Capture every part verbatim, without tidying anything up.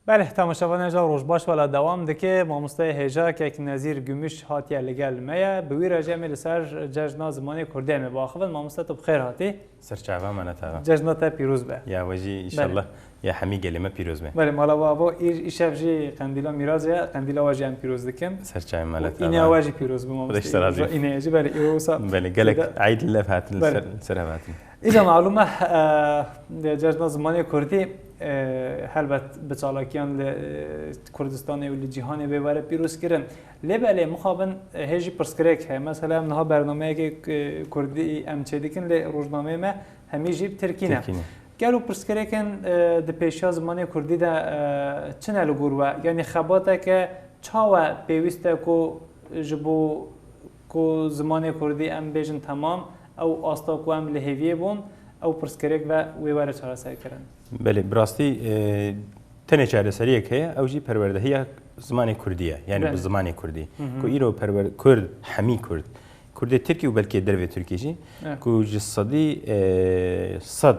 Belê, temaşevanên hêja, roj baş, wela dewam dike. Mamosteyê hêja kek Nezîr Gümüş hatiye li gel me ye. Bi wî re jî em ê li ser cejna zimanê kurdî em ê biaxivin. Mamoste, tu bi xêr hatî. Ser çava, mala te ava. Cejna te pîroz be. Ya we jî, Belê. Înşallah ya hemî gelê me pîroz be. Belê, mala we ava, î-, îşev jî qendîla mîrazê ye, qendîla we jî em pîroz dikin. Ser çavê, mala te ava. Û îneya we jî pîroz be, mamoste. Xwedê ji te razî. Îneya jî, belê, îro wisa Belê, gelek îd li hev hatin, li ser, li ser hev hatin. Îca malûm e, e, cejna zimanê kurdî, e, helbet bi çalakiyan li, e, Kurdistanê û li cîhanê bê were pîroz kirin. Lê belê mixabin, e, hê jî pirsgirêk heye. Mesela em niha bernameyekê, e, kurdî em çêdikin, lê rojnameyê me hemî jî bi tirkî ne. Tirkî ne. Gelo pirsgirêkên, e, di pêşiya zimanê kurdî de, e, çi ne li gor we? Yanî xebateke çawa pêwîst e ku ji bo ku zimanê kurdî em bêjin temam, ew asta ku em li hêviyê bûn, ew pirsgirêk ve wê were çareserkirin. Belê, bi rastî, e, tenê çareseriyek heye, ew jî perwerdehiya zimanê kurdî ye. Yanî bi Belê. zimanê kurdî. Hı hı. Ku îro perwer-, kurd, hemî kurd, kurdê tirkî û belkî dervê Tirkî jî, Evet. ku ji sedî, e, sed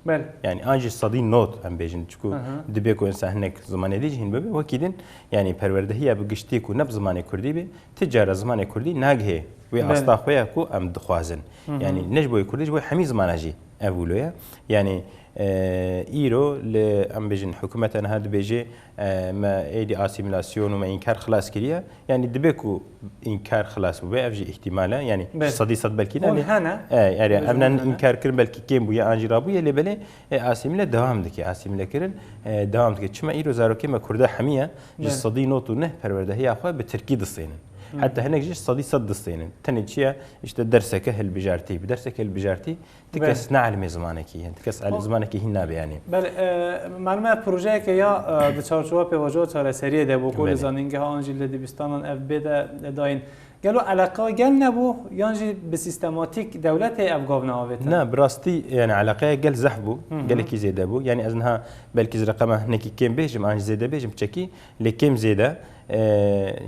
Belê. Yanî an jî sedî not em bêjin. Çiku Aha. dibê ku insan hinek zimanê dî jî hîn bibe, wekî din, yanî perwerdehiya bi giştî ku ne bi zimanê kurdî be, ti cara zimanê kurdî nagihê wê Belê. asta xwe ya ku em dixwazin. Hı hı. Yanî ne ji bo yê kurdî, ji bo hemî zimana jî ev wilo ye. Yanî, e, îro li, em bêjin, hikûmeta niha dibêje, e, me êdî asîmîlasyon û me înkar xilas kiriye. Yanî dibe ku înkar xilas bûbe, ev jî îhtîmal e. Yanî Belê. sedî sed belkî ne, Hûn lê, hene. e, yani Belê, ev hûn ne hene. înkar kirin, belkî kêm bûye, an jî rabûye, lê belê, e, asîmîle dewam dike, asîmîle kirin, e, dewam dike. Çima îro zarokê me kurda hemiye, ji Belê. sedî not û neh perwerdehiya xwe bi tirkî distênin. Hı. Heta hinek jî sedî sed distênin. Tenê çi ye? İşte derseke hilbijartî, bi derseke hilbijartî, Ti Belê. kes neelimê zimanekî, yani ti kes el-, Xo- zimanekî hîn nabe yani. Belê, e, malum e projeyeke ya, e, di çarçowa pêvajoya çareseriyê de bû, ku li Belê. zanîngeha an jî li dibistanan ev bê de, de dayîn. Gelo eleqa gel nebû, yan jî bi sîstematîk dewletê ev gavne avête? Ne, bi rastî, yani eleqeya gel zehf bû, Hı hı. gelekî zêde bû. Yani ez niha belkî ji reqema hinekî kêm bêjim, an jî zêde bêjim, çekî lê kêm zêde. E,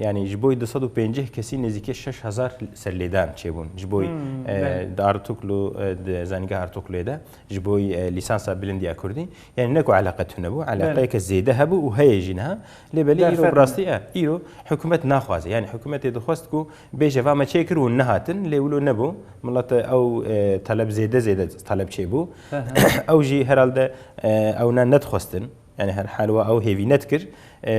yani ji bo du sed û pêncî kesî nêzîkî şeş hezar serlêdan çêbûn. Ji bo, Hmm, e, belê. di Artuklu, e, di zanîngeha Artukluyê de, ji bo, e, lîsansa bilind ya kurdî. Yani ne ku eleqe tune bû, Belê. eleqeyeke zêde hebû û heye jî niha. Lê belê Derfet îro bi ne. rastî e, îro hikûmet naxwaze. Yani hikûmetê dixwest ku bêje va me çêkir û nehatin, lê wilo nebû. Milet ew, e, taleb zêde zêde taleb çêbû. Hı hı. Ew jî herhalde, e, ew ne nedixwestin. Yani her hal wa ew hêvî nedikir. E,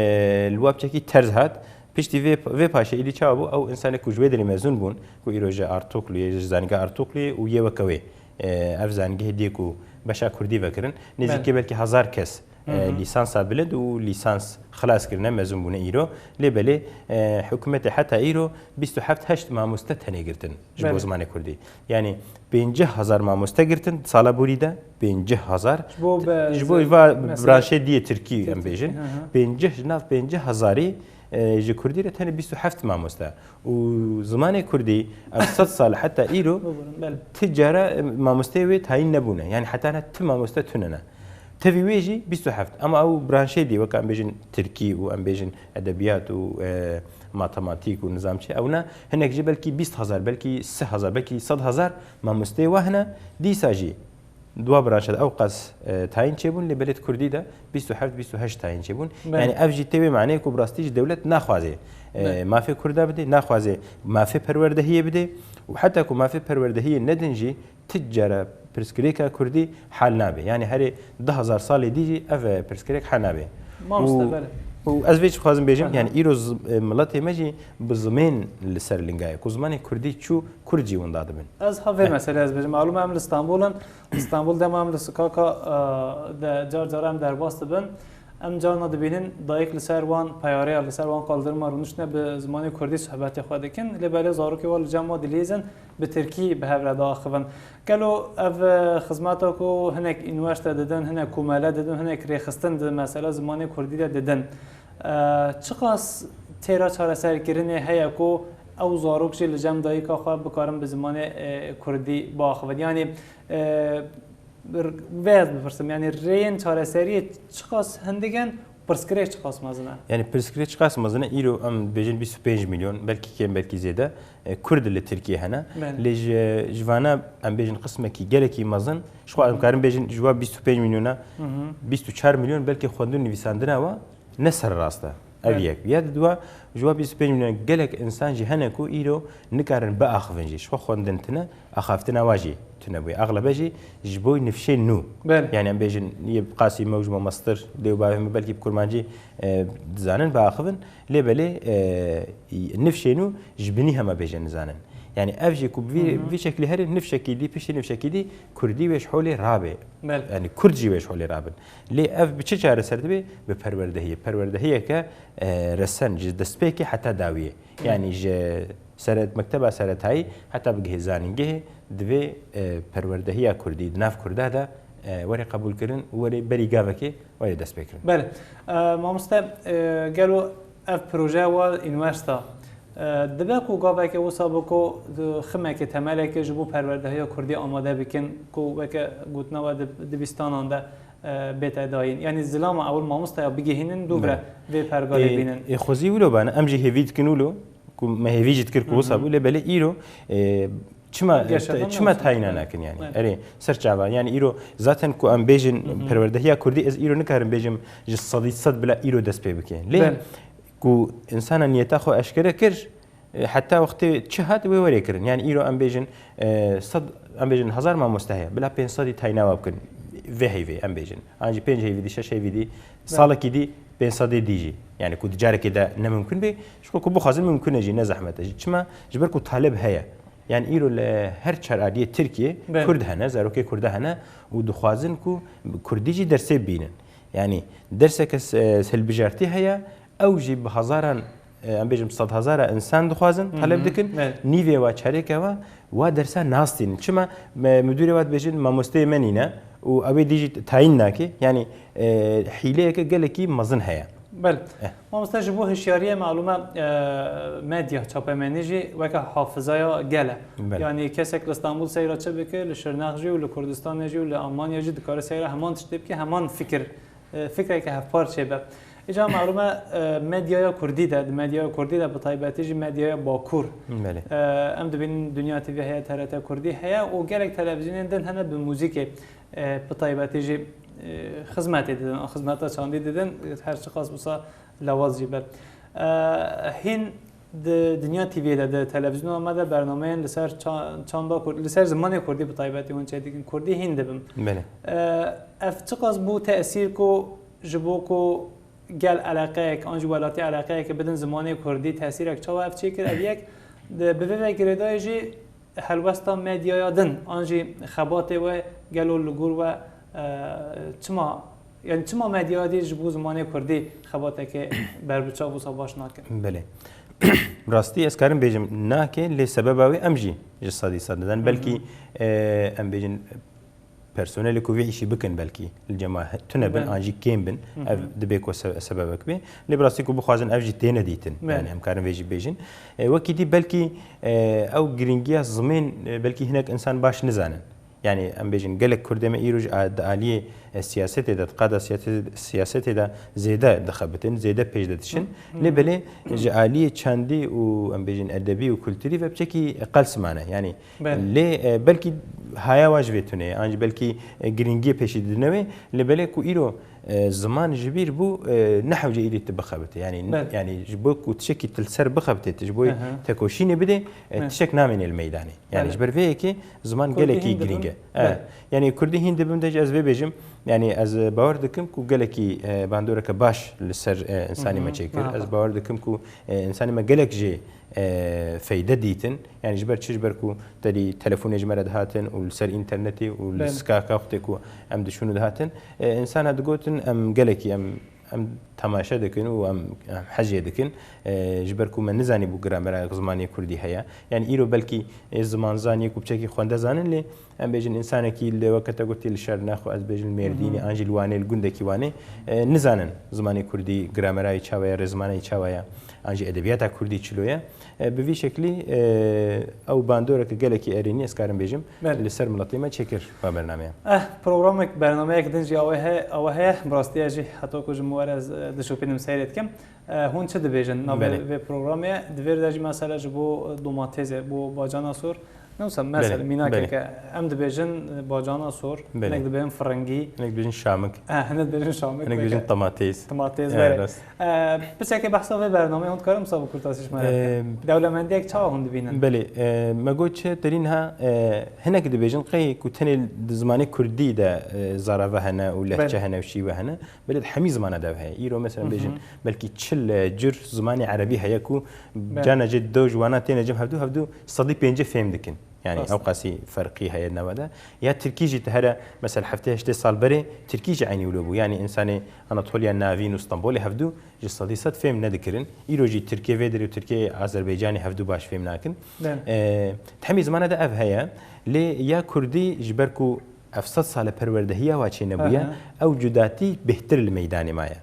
li wa piçekî terz hat. Piştî vê, vê paşê êdî çawa bû? Ew insanê ku ji wê derê mezûn bûn, ku îro ji Artukluyê, ji zanîngeha Artukluyê û yê weke wê, e, ev zanîngehê dê ku beşa kurdî vekirin, nêzîkî Belê. belkî hezar kes, e, Hı hı. lîsansa bilind û lîsans xilas kirine, mezûn bûne îro. Lê belê, e, hikûmetê heta îro bîst û heft heşt mamoste tenê girtin ji bo Belê. zimanê kurdî. Yani pêncî hezar mamoste girtin sala borî de, pêncî hezar. Ji bo be-, Ji bo ze-, va meselê branşê diyê tirkî, em Tirkî, bêjin. hı hı. Pêncî, ji nav pêncî hezarî, e, ji kurdî re tenê bîst û heft mamoste. Û zimanê kurdî, ev sed sal heta îro, Bibûrin, belê. ti cara, e, mamosteyê wê tayîn nebûne. Yani heta ne ti mamoste tune ne. Tevî wê jî bîst û heft. Ama ew branşê dî, wek em bêjin tirkî û em bêjin edebiyat û, e, matematîk û nizam çi, ew ne, hinek jî belkî bîst hezar, belkî sê hezar, belkî sed hezar mamosteyê wa hene. Dîsa jî dua branşa de ew qas, e, tayîn çêbûn, lê belê di kurdî de bîst û heft, bîst û heşt tayîn çêbûn. Belê. Yani ev jî tê wê maneyê ku bi rastî jî dewlet naxwaze, e, Belê. mafê kurda bide, naxwaze mafê perwerdehiyê bide û heta ku mafê perwerdehiyê nedin jî, ti cara pirsgirêka kurdî hal nabe. Yani herê du hezar salê dî jî ev, e, pirsgirêk hal nabe. Mamoste, Û, belê. û ez vê çi dixwazim bêjim, Aha. yani îro z-, e, miletê me jî bi zimên li ser linga ye. Ku zimanê kurdî çû, kurd jî winda dibin. Ez ha vê Eh. meselê ez bêjim. Malûm e em li Stenbol in. Li Stenbol dema em li sikaka, e, de car car em derbas dibin. Em carna dibînin dayik li ser wan peyareya, li ser wan qaldirma rûniştine bi zimanê kurdî sohbetê xwe dikin. Lê belê zarokê wan li cem wan dilîzin bi tirkî bi hev re diaxivin. Gelo ev, e, xizmeta ku hinek unîversîte didin, hinek komele didin, hinek rêxistin di mesela zimanê kurdî de didin, e, çiqas têra çareserkirinê heye ku ew zarok jî li cem dayika xwe bikarin bi zimanê, e, kurdî biaxivin? Yanî, e, r-, vê ez bipirsim, yanî rêyên çareseriyê çiqas hindik in, pirsgirêk çiqas mezin e? Yani pirsgirêk çiqas mezin e? Îro em bêjin bîst û pênc milyon, belkî kêm, belkî zêde, e, Kurd li Tirkiyê hene. Belê. Lê ji, ji vana em bêjin qismekî gelekî mezin, ji xwe em karin bêjin ji wa bîst û pênc milyona, Hı hı. bîst û çar milyon belkî xwendin nivîsandina wa ne serrast e. Ev yek. Ya di dua, ji wa bîst û pênc milyon gelek insan jî hene ku îro nikarin biaxivin jî. Ji xwe xwendin tune, axaftina wa jî tune bûye. Axlebe jî ji bo nifşên nû. Belê. Yani em bêjin, yê bi qasî me û ji me mestir, dê û bavê me belkî bi kurmancî, e, dizanin biaxivin. Lê belê, e, nifşên nû ji binî hema bêjin nizanin. Yani ev jî ku bi vî, vî şeklî herê nifşekî dî, piştî nifşekî dî, kurdî wê ji holê rabe. Belê. Yani kurd jî wê ji holê rabin. Lê ev bi çi çareser dibe? Bi perwerdehiyê. Perwerdehiyeke, e, resen ji destpêkê heta dawiyê. Yani ji sere-, mekteba seretayî heta bigihê zanîngehê divê, e, perwerdehiya kurdî di nav kurda de, e, were qebûlkirin û were berî gavekê were destpêkirin. Belê. E, mamoste, e, gelo ev proje wa unîversîta, e, dibe ku gaveke wisa be ku di ximeke temeleke ji bo perwerdehiya kurdî amade bikin ku weke gotina we di, dibîstanan de, e, bête dayîn. Yanî zilama ewil mamosteya bigihînin dûvre vê pergalê bînin. Ê, xwezî wilo bane, em jî hêvî dikin wilo, ku me hêvî jî dikir ku wisa bû, lê belê îro, e, çima, çima tayîna nakin yani? Erê, ser çava, yani îro zaten ku em bêjin perwerdehiya kurdî, ez îro nikarim bêjim ji sedî sed bila îro dest pê bike. Lê ku insana niyeta xwe eşkere kir, e, heta wextê çi hat wê were kirin. Yani îro em bêjin, e, sed, em bêjin hezar mamoste heye. Bila pênc sedî tayîna wa bikin. Vê heyvê em bêjin. An jî pênc heyvî dî, şeş heyvî dî, salekî dî pênc sedê dî jî. Yani ku di carekê de ne mimkun bê, ji xwe ku bixwazin mimkun e jî, ne zehmet e jî. Çima? Ji ber ku taleb heye. Yani îro li her çar aliyê Tirkiyê kurd hene, zarokê kurda hene û dixwazin ku bi kurdî jî dersê bînin. Yani derseke s-, e, hilbijartî heye, ew jî bi hezaran, e, em bêjim sedhezara insan dixwazin, taleb dikin. Nîvê wa, çarêke wa, wa dersa nastînin. Çima? Me-, müdürê wa dibêjin, mamosteyê me nîne û ew ê dî jî tayîn nake. Yani, e, hîleyeke gelekî mezin heye. Belê. Eh. Mamoste, ji bo hişyariyê malûm e, e, medya, çapemenî jî weke hafizaya gel e. Belê. Yani kesek li Stenbul seyra çi bike, li Şirnex jî û li Kurdistanê jî û li Almanya jî dikare seyra heman tiştê bike, heman fikir, e, fikreke hevpar çêbe. Îca malûm e, e, medyaya kurdî de, di medyaya kurdî de bi taybetî jî medyaya Bakur. Belê. E, em dibînin Dinya T V heye, T R T Kurdî heye û gelek televîzyonên din hene bi muzîkê, e, bi taybetî jî, e, xizmetê didin, xizmeta çandî didin, her çiqas wisa lewaz jî be. E, hîn di Dinya T V de, di televîzyona me de bernameyên li ser ça-, çanda Kurd, li ser zimanê Kurdî bi taybetî hûn çêdikin. Kurdî hîn dibim. Belê. E, ev çiqas bû tesîr ku ji bo ku gel eleqeyek, an jî welatî eleqeyek bidin zimanê Kurdî, tesîrek çawa ev çêkir? Ev yek, di, bi vê ve girêdayî jî helwesta medyaya din, an jî xebatê we gelo li gor we, e, çima, yani çima medyaya dî ji bo zimanê Kurdî xebateke berbiçav wisa baş nake? Belê. Rastî ez karim bêjim nake, lê sebeba wê em jî ji sedî sed didin. Belkî, e, em bêjin personelê ku vê îşî bikin belkî li cema he-, tune bin, an jî kêm bin, ev dibê ku se-, sebebek bê. Lê bi rastî ku bixwazin ev jî têne dîtin. Belê. Yani em karin vê jî bêjin. E, wekî dî belkî, e, ew girîngiya zimên, e, belkî hinek insan baş nizanin. Yani em bêjin gelek Kurdê me îro ji a-, di aliyê, e, siyasetê de, di qada siyasete-, siyasetê de zêde dixebitin, zêde pêş de diçin. Lê belê ji aliyê çandî û em bêjin edebî û kulturî ve piçekî qels mane. Yani Belê. Lê, e, belkî haya wa ji vê tune ye, an jî belkî, e, girîngiyê pêşî didine wê, lê belê ku îro, e, ziman ji bîr bû, e, ne hewce îdî tu bixebitî. Yani, Belê. yani ji bo ku tiştekî tu li ser bixebitê, tu ji bo Hı hı. tekoşînê bidê, e, Hı. tiştek namêne li meydanê. Yani Belê. ji ber vê yekê ziman Kurdî gelekî hîn dibim. girîng e. Belê. E, yani kurdî hîn dibim de jî ez vê bêjim, yani ez, e, bawer dikim ku gelekî, e, bandoreke baş li ser, e, insanê me Hı hı. çêkir. Muhakkak. Ez bawer dikim ku, e, insanê me gelek jê e, feyde dîtin. Yani ji ber çi? Ji ber ku tedî telefonê ji me re dihatin û li ser înternetê û li Belê. Skype wextê ku em diçûn û dihatin, e, insana digotin em gelekî em, em temaşe dikin û em, em hejê dikin. E, ji ber ku me nizanî bû gramera zimanê kurdî heye. Yani îro belkî, e, zimanzaniyê ku piçekî xwende zanin lê Em bêjin, însanekî li weke te gotî li Şernex û ez bêjin li Mêrdînê, Hı hı. an jî li Wanê, li gundekî Wanê, e, nizanin zimanê kurdî, gramera wî çawa ye, rêzmana wî çawa ye, an jî edebiyata kurdî çilo ye. E, bi vî şeklî, e, ew bandoreke gelekî erênî, ez karim bêjim, Belê. li ser miletê me çêkir va bernameya. Eh, programek, bernameyek din jî awe he-, awe heye. Bi rastî ez jî heta ku ji min were ez, e, dişopînim seyrê dikim. E, hûn çi dibêjin navê Belê. vê programê? Di vê de jî mesela ji bo domatêzê, bo bacana sor, Ne wisa, mesela, mînakeke, em dibêjin, e, bacana sor, hinek dibêjin firingî. Hinek dibêjin şamik. Ha, hinek dibêjin şamik, hinek dibêjin tamatêz. Tamatêz, belê. Rast. E, piçekê behsa vê bernameyê hûn dikarin wisa bi kurtasî ji me re bikin? E, dewlemendiyek çawa hûn dibînin? Belê, e, me got çi, terîn ha, e, hinek dibêjin qey ku tenê di zimanê kurdî de, e, zarave hene û lehçe hene û şîwe hene. Belê di hemî zimana de ev heye. Îro mesela bêjin belkî çil cur zimanê erebî heye ku cana jê do ji wana têne cem hevdû, hevdû sedî pêncî fêm dikin. Yani ew qasî ferqî heye nava de. Ya tirkî jî te here mesela heftê heştê sal berê tirkî jî eynî wilo bû. Yani insanê Anatoliya Navîn û Stenbolê hevdû ji sedî sed fêm nedikirin. Îro jî tirkê vê derê û tirkê Azerbaycanê hevdû baş fêm nakin. E, di hemî zimana de ev heye. Lê ya kurdî ji ber ku ev sed sale perwerdehiya wa çênebûye, ew cudatî bêhtir li meydanê maye.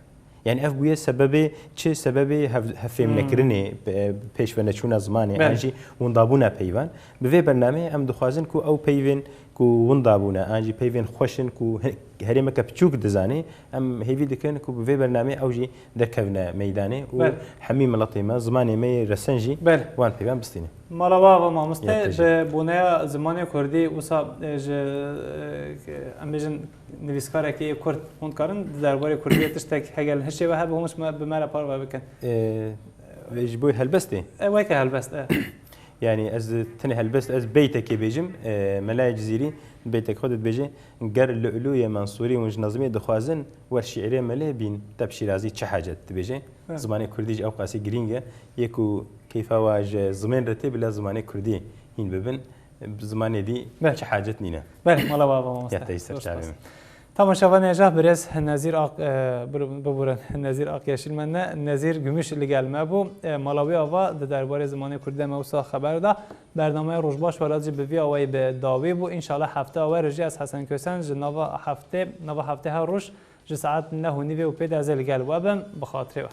Yani ev bûye sebebê çi? Sebebê hev-, hevfêmnekirinê, pe-, pêşveneçûna zimanê, an jî windabûna peyvan. Bi vê bernameyê em dixwazin ku ew peyvên ku winda bûne, an jî peyvên xweş in ku he-, herêmeke piçûk dizanê, em hêvî dikin ku bi vê bernameyê ew jî derkevine meydanê û hemî miletê me, zimanê me yê resen jî wan peyvan bistîne. Mala we ava mamoste, bi boneya zimanê kurdî wisa, e, ji, e, em bêjin nivîskarekî yê kurd, hûn dikarin di derbarê kurdiyê tiştek hegel hişê we hebe hûn ji me, bi me re parve bikin? E, ji bo helbestê? E, weke helbest, e. Yani ez tenê helbest, ez beytekê bêjim, e, Melayê Cizîrî beytek xwe de dibêje, ger Lu'luyê Mensûrî hûn ji Nezmê dixwazin, wer şîirê me lê bîn, te bi Şîrazî çi hacet, dibêje. Zimanê kurdî jî ew qasî girîng e, yê ku keyfa wa ji zimên re tê, bila zimanê kurdî hîn bibin, bi zimanê dî çi hacet nîne. Belê, mala we ava mamoste. Ya te yî ser çavê min. Temaşevanê hêja, birêz Nezîr Ak, e, bir-, biburin, Nezîr Ak Yeşîlmend ne, Nezîr Gümüş li gel me bû. E, mala wî ava di derbarê zimanê kurdî de me wisa xeber da. Bernameya Rojbaş Welat jî bi vî awayî bi dawî bû. Înşallah hefteya we re jî ez Hesen Kösen ji nava heftê, nava heftê her roj ji saet neh û nîvê û pê de ez ê li gel we bim. Bi xatirê we.